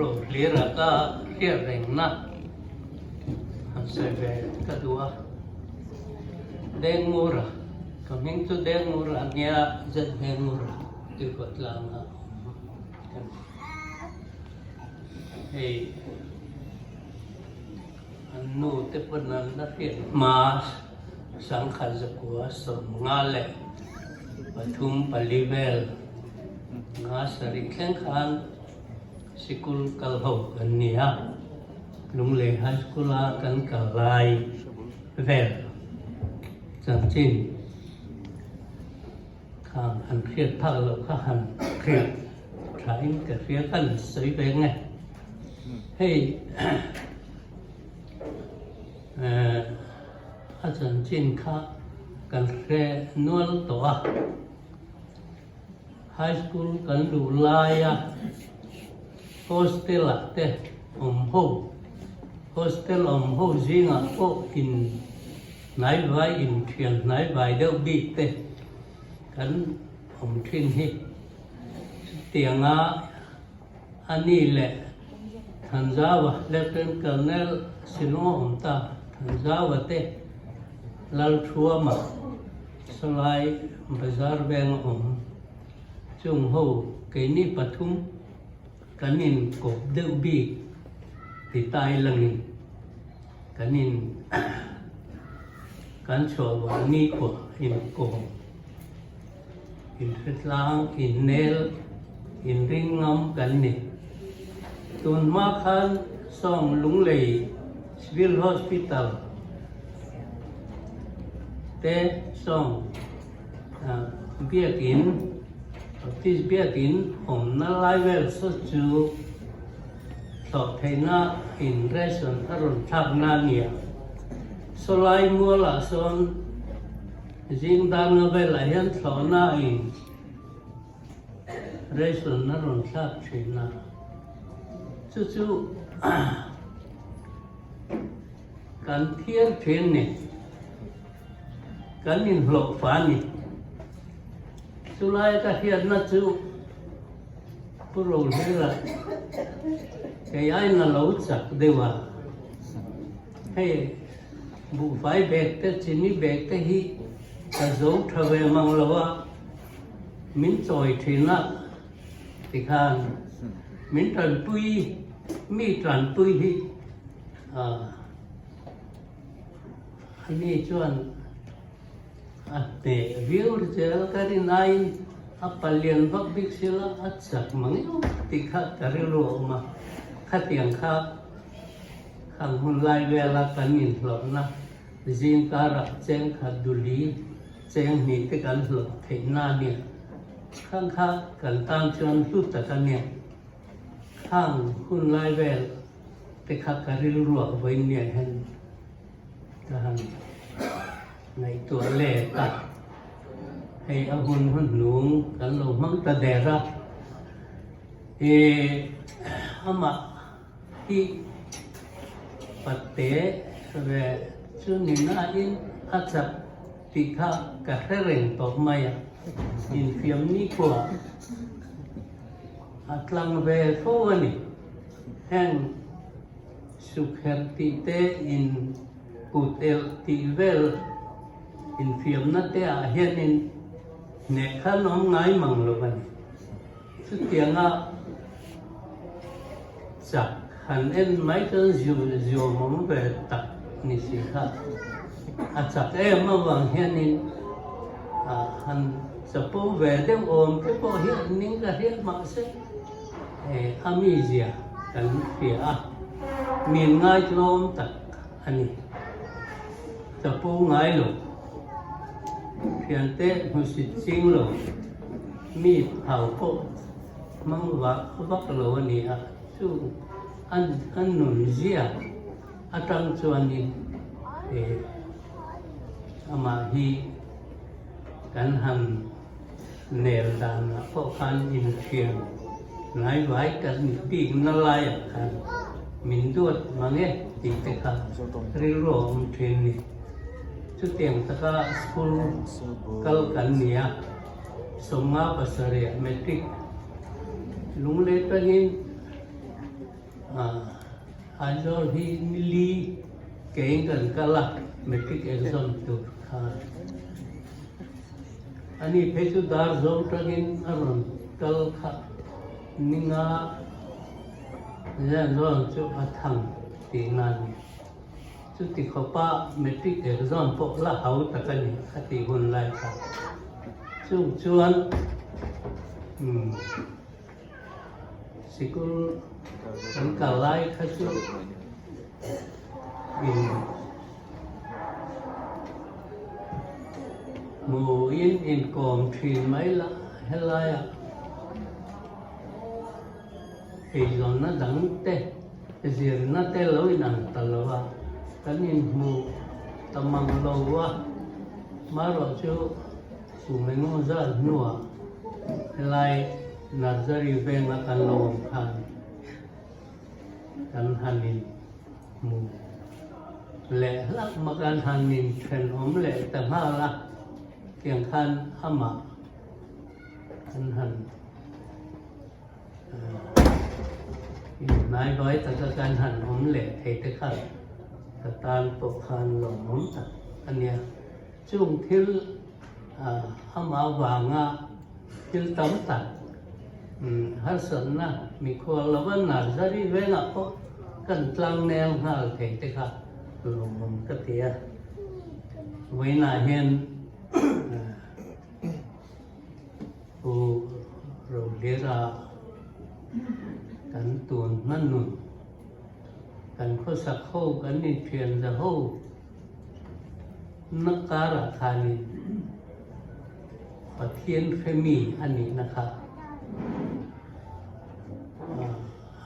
Rohlira ka hriat rengna han sawi ve ka duh a. Dengmura, ka hming chu Dengmura a nia, Z Dengmura tih kawt tlanga awm ka ni. Hei an nu te pawn an la hriat hma 1953 vel nga sarih thleng khan sikul kal ho kan ni a, Lunglei High School a kan kal lai vel chanchin kha han hriat phak loh kha han hriat thain ka hria khan sawi ve nge. Hei a chanchin kha kan hre nual tawh a, high school kan luh laia hostel ah te awm ho, hostel awm ho zingah pawh in hnaivai inthian hnaivai deuh bik te kan awm thin hi. Chutianga a ni leh Thanzawa, Lieutenant Colonel Shillong a awm ta, Thanzawa te Lalthuama sawlai bazar veng a awm chung ho keini pathum kan inkawp deuh bik ti ta ilangin kan in kan chhuah vang nikhua inkawm. Inhritlang, innel, inring ngam kan ni. Tun hma khan sawng Lunglei Civil Hospital te sawng biakin, Baptist biakin awmna lai vel saw chu thlawh theihna in ration a rawn thlakna a nia. Sawlai mualah sawn Zing danga velah hian thlawhna in ration a rawn thlak thin a, chu chu kan thiar thin ni, kan inhlawh fa ni. Chulai ka hriatna chu Pu Rohlira kei aiin a lo chak deuh a. Hei buhfai bag te chini bag te hi ka zo tha ve mang lo a, min chawi thin a tikhan min tanpui mi tanpui hi a ni chuan a hneh viau zel ka rin aiin a palian vak bik sila a chak mang emaw tih kha ka rilru a awm a, khatiang kha. Khang hun lai vela kan inhlawhna zing karah cheng khat duli cheng hnih te kan hlawh theih na nia. Khang kha kan tan chuan hlu tak a nia. Khang hun lai vel te kha ka rilruah vawiin nia hian ka han ngaihtuah let a. Hei a hun hun hnung kan lo hmang ta der a. Ih amah. Hi pate ve chu ni nain a chak tih kha ka hre reng tawh mai a, infiam nikhua a tlang ve fo a ni. Heng sukherh tih te in kut elh tih vel infiamna te ah hianin hneh kha an awm ngai mang lo a ni. Chutianga chak han en mai chuan ziawmawm ve tak ni si kha. A chak em avang hianin han chapo ve deuh awm te pawh hi an ning ka hriat mahse a mizia kan hria a, min ngaitlawm tak a ni. Chapo ngai lo, thiante hmusit ching lo. Mi phau pawh hmang vak vak lo a ni a, chu an an nun zia atang chuanin eh amah hi kan han nel danah pawh khan inthiam hnaivai kan bikna laiah khan min duat mang e tih te kha rilru a awm thin ni. Chutiang taka school kal kan ni a. 57 Matric lunglei tangin. Aizawl hi nili kein kan kal a, matric exam tur khan. Ani phei chu dar zo tangin a rawn kal kha ninga zan zawn chu a thang tihna a ni. Chuti khawpa matric exam pawh la hau tak a ni a tih hun lai kha. Chung chuan umm sikul kan kal lai kha chu in hmuin inkawm thin mai la helaiah eizawnna dang te zirna te lo inang ta lo a, kan inhmu ta mang lo a, marawh chu kum engemaw zat hnuah helai Nursery venga kan lo awm khan kan han inhmu leh hlauh mak an han inthenawm leh ta nghal a, tiang khan amah kan han Inhnai vai taka kan han awm leh thei te kha ka tan pawh khan lawmawm tak a nia. Chung thil amah vanga thil tam tak harsatna mikhual lova Nursery vengah pawh kan tlang nel nghal thei te kha lawmawm ka ti a. Vawiinah hian Pu Rohlira kan tun hman nun, kan khawsak ho, kan inthian za ho na karah khanin Pathian hremi a nihna kha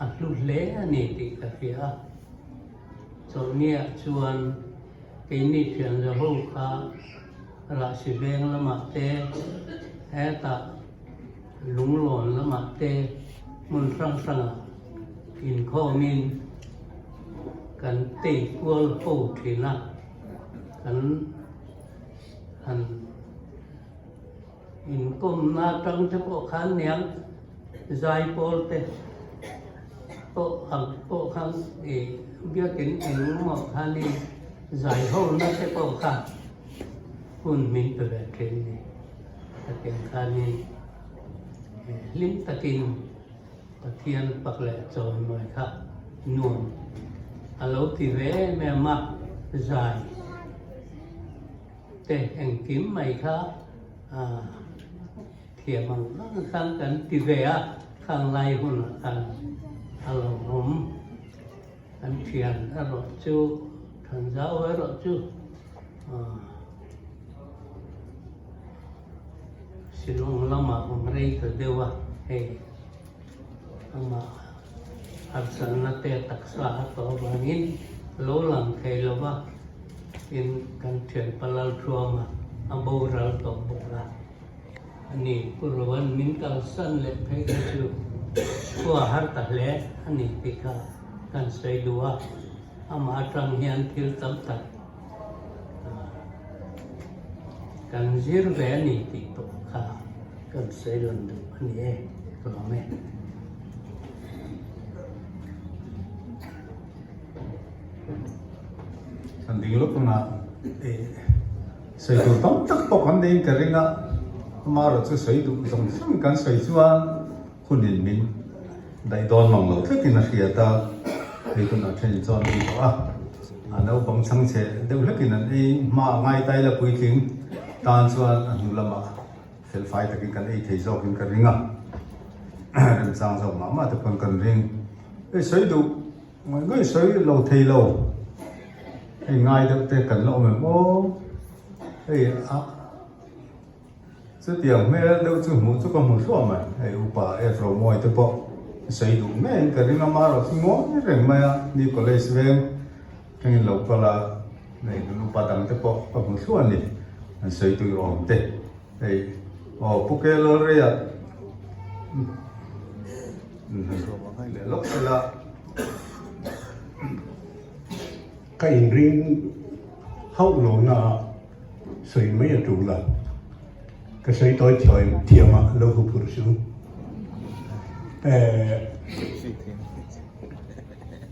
a hlu hle a ni tih ka hria a. Chawlhniah chuan keini thian za ho kha Rahsi veng lamah te, hetah Lunglawn lamah te hmun hrang hrangah inkhawmin kan tei kual ho thin a, kan han inkawmna atang te pawh khan niang zaipawl te pawh ang pawh khan ih biakin engemaw khanin zai hona te pawh kha hun min pe ve thin ni. Hetiang khanin hlim takin Pathian pak leh chawimawi kha nuam a lo ti ve em em a, zai te engkim mai kha thiam ang ang khan kan ti ve a, khang lai hunah khan a lo awm. Kan thian erawh chu, Thanzau erawh chu Shillong lamah awm rei ta deuh a, hei amah harsatna te taksa a tawh avangin lo lang thei lo va, tin kan thianpa Lalthuama a boral tawh bawk a. A ni, Pu Rowan min kalsan leh phei kha chu khua har ta hle a ni tih kha kan sawi duh a, amah atang hian thil tam tak kan zir ve a ni tih pawh kha kan sawi lang duh a ni e, ka lawm e. Kan ding lawk ang a, sawi tur tam tak pawh kan nei in ka ring a, amaherawh chu sawi duh zawng zawng kan sawi chuan hunin min daih dawn mang lo tlatin a hriat a, hei tunah thenin chuan an tawh a, a naupang chhangchhe deuh hlekin an ei hma a ngai taila puitling tan chuan a hnu lamah felfai takin kan ei thei zawkin ka ring a, remchang zawk mah mah te pawn kan ring, hei sawi duh. Ngawi ngawi sawi lo thei lo, hei ngai deuh te kan la awm em aw, hei a chutiang hmel deuh chu hmuh chu ka hmu hluah mai, hei upa F Romawi te pawh sawi duh ngeiin ka ring a marawh chu ngawi reng mai a, ni college veng thlengin lo kal a, hei kan upa dang te pawh ka hmu hluah a ni, an sawi tui awm te. Hei aw Pu Kelawlreia leh lawk sela. Ka inring hauh lo na a sawi mai a tul a, ka sawi tawi thiam a lo hu phur su.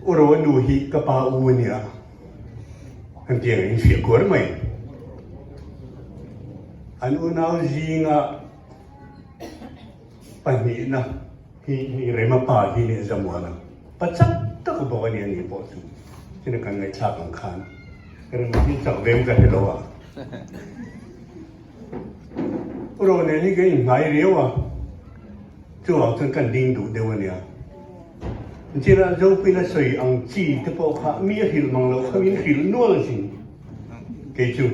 U Roa nu hi ka pa u a nia, an ti ang in hriat kuar mai. An unau zinga pahnihna hi hei Rema pa hi leh Zamuana pa chak tak bawk a nia ni pawh chu china kan ngaihthlak ang khan Rema hi chak vem ka hre lo a. U Ro nen hi ka inhnai riau a, chuvang chuan kan ding duh deuh a nia. China Zopina sawi ang chi te pawh kha mi a hrilh mang loh kha min hrilh nual asin kei chu.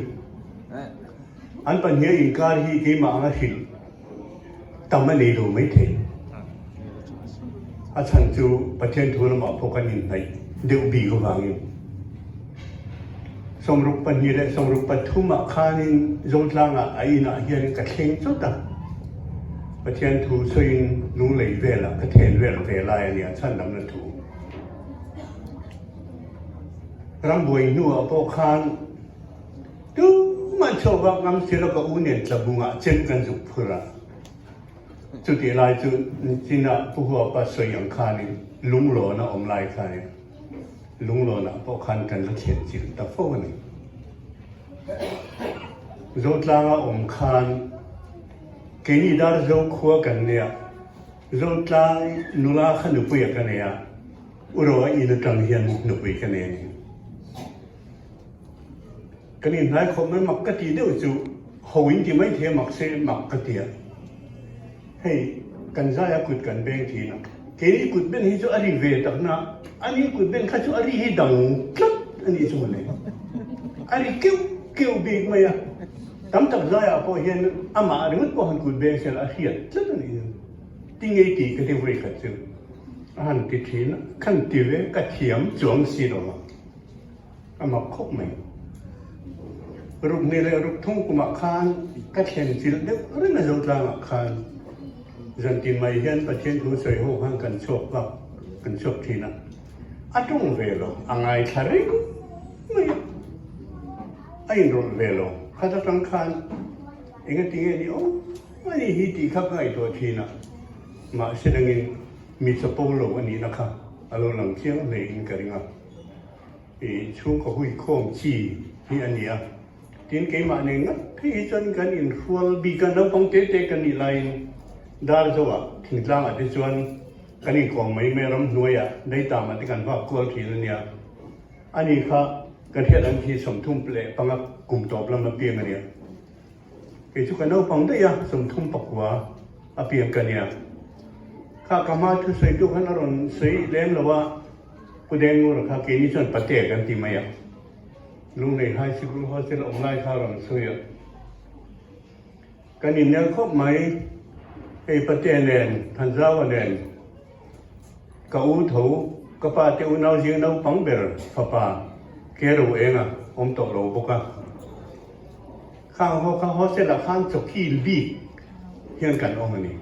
An pahniha inkar hi keimah anga hrilh tam a nei lo maithei. A chhan chu Pathian thu lamah pawh kan inhnaih deuh bik avangin. 62 leh 63 ah khanin Zotlangah a inah hian ka thleng chawt a, Pathian thu sawiin lunglei velah ka then vel ve lai a nia chhandamna thu. Rambuai hnuah pawh khan tumah chhuak vak ngam si lo ka u nen tlabungah chem kan zuk phur a, chutih lai chu Chinah Pu Huapa sawi ang khanin lunglawn a awm lai khanin Lunglawnah pawh khan kan la thlen chilh ta fo a ni. Zotlanga awm khan keini Darzo khua kan nei a, Zotlang nula kha nupuia ka nei a, U Roa in atang hian nupui ka nei a ni. Kan inhnai khawp mai mak ka tih deuh chu ho in ti mai thei a mak se mak ka ti a. Hei kan zaia kut kan beng thin a, keini kut ben hi chu a ri ve tak na, ani kut ben kha chu a ri hi dang tlat a nih chu mawle. A ri keuh keuh bik mai a, tam tak zaiah pawh hian amah ringawt pawh han kut beng sela a hriat tlat a nih chu. Ti ngei tih ka ti vawi khat chu a han ti thin a, khan ti ve ka thiam chuang si lo a. A mak khawp mai. Rukni leh rukthung kumah khan ka thlen chilh deuh reng a Zotlangah khan zantin mai hian Pathian thu sawi ho khan kan chhuak vak kan chhuak thin a. A tawng ve lo, a ngaithla reng mai a. A inrawlh ve lo. Khat atang khan engatinge ni aw a ni hi tih kha ka ngaihtuah thin a. Mahse dangin mi chapo lo a nihna kha a lo lang chiang hlein ka ring a. I chhungkaw huikhawm chi hi a ni a, tin keimah nen ngat phei hi chuan kan inhrual bik a, naupang te te kan nih laiin Darzoah thingtlangah te chuan kan inkawm mai mai a, ramhnuaiah Daitamah te kan vak kual thin a nia. Ani kha kan hriat ang khi 35 kum tawp lam a piang a nia. Kei chu ka naupang daih a, 34 a piang ka nia. Kha ka hma thusawitu khan a rawn sawi lem lo a. Pu Dengur kha keini chuan Pate kan ti mai a, Lunglei High Sikul Hostel awm lai kha rawn sawi a, kan innel khawp mai, hei Pate nen, Thanzaua nen, ka u tho, ka pa te unau zing naupang ber fapa Kero Enga awm tawh lo bawk a, khang ho kha hostel ah khan chawkil bik hian kan awm a ni,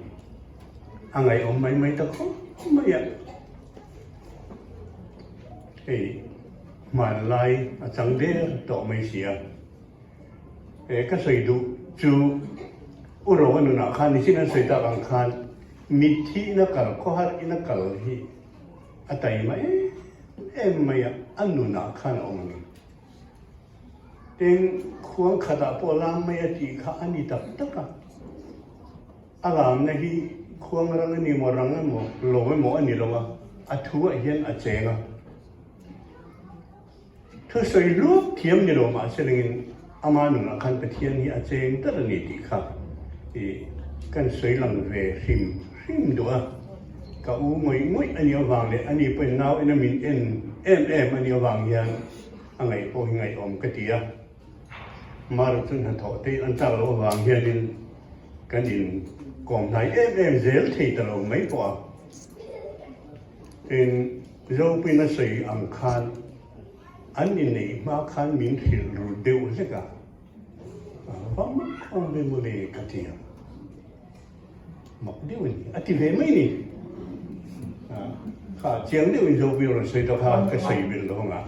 a ngaihawm mai mai ta khawp mai a. Hei hmanlai a chang der tawh mai si a, he ka sawi duh chu U Roa nunah khan nichin an sawi tak ang khan mitthihna kal khawhar ina kal hi a taima em em mai a, a nunah khan a awm a ni. Tin, khuang khatah pawh lam mai a tih kha a ni tak tak a. A ramna hi khuang rang a ni maw, rang emaw, lo emaw a ni lo a, a thu ah hian a cheng a. Thusawi luak thiam ni lo mahse lengin ama nunah khan Pathian hi a cheng ber a ni tih kha i kan sawi lang ve hrim hrim duh a. Ka u ngawih ngawih a nih avang leh ani pawhin nau ina min en em em a nih avang hian a ngaih pawh hi ngaihawm ka ti a. Mara chu hnathawh te an chak loh avang hianin kan in kawm hnai em em zel thei ta lo mai pawh a. Tin, Zopuina sawi ang khan an inneih hma khan min hrilh ru deuh hlek a, va mak ang ve mawle ka ti a, mak deuh a ni, a ti ve mai ni. Kha chiang deuhin Zopuina rawn sawi tawh kha ka sawi belh lo ang a.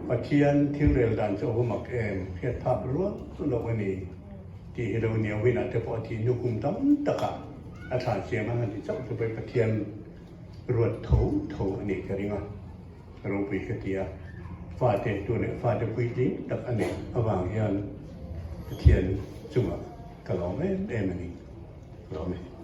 Pathian thil rel dan chu a va mak em, hriat phak rual loh a ni tih hi lo nia winah te pawh a thih hnu kum tam takah a thlan siam a han ti chauh chu pawhin Pathian. Ruat tho tho a nih ka ring a, ropui ka ti a, fate tu leh fate puitling tak a neih avang hian Pathian chungah ka lawm em em a ni. Ka lawm e.